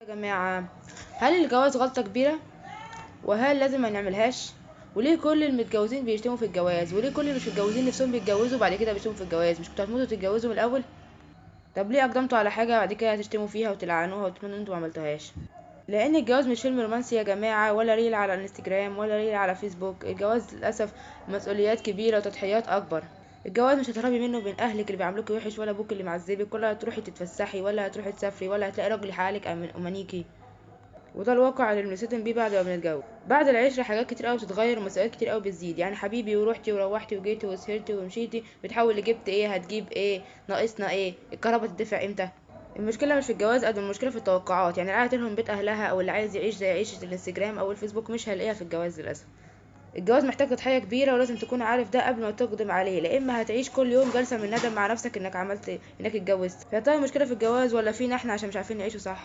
يا جماعة، هل الجواز غلطة كبيرة؟ وهل لازم ما نعملهاش؟ وليه كل المتجوزين بيشتموا في الجواز؟ وليه كل اللي مش متجوزين نفسهم بيتجوزوا وبعد كده بيشتموا في الجواز؟ مش كنتوا هتموتوا تتجوزوا من الأول؟ طب ليه أقدمتوا على حاجة بعد كده هتشتموا فيها وتلعنوها وتتمنوا إن انتوا ما عملتوهاش؟ لأن الجواز مش فيلم رومانسي يا جماعة، ولا reel على الانستجرام، ولا reel على فيسبوك. الجواز للأسف مسؤوليات كبيرة وتضحيات أكبر. الجواز مش هتهربي منه بين أهلك اللي بيعاملوكي وحش، ولا أبوك اللي معذبك، ولا هتروحي تتفسحي، ولا هتروحي تسافري، ولا هتلاقي راجل يحققلك أمانيكي. وده الواقع اللي بنصدم بيه بعد ما بنتجوز. بعد العشرة حاجات كتير قوي بتتغير ومسؤوليات كتير قوي بتزيد. حبيبي وروحتي وروحتي وجيتي وسهرتي ومشيتي، بتحاول جبت ايه، هتجيب ايه، ناقصنا ايه، الكهرباء تدفع امتى. المشكلة مش في الجواز قد المشكلة في التوقعات. اللي عايز ترهم بيت اهلها او اللي عايز يعيش زي عيشه الانستجرام او الفيسبوك مش هيلاقيها في الجواز للاسف. الجواز محتاج تضحية كبيرة، ولازم تكون عارف ده قبل ما تقدم عليه، لا اما هتعيش كل يوم جلسه من ندم مع نفسك انك عملت انك اتجوزت. فيا ترى المشكلة في الجواز ولا فينا احنا عشان مش عارفين نعيشه صح؟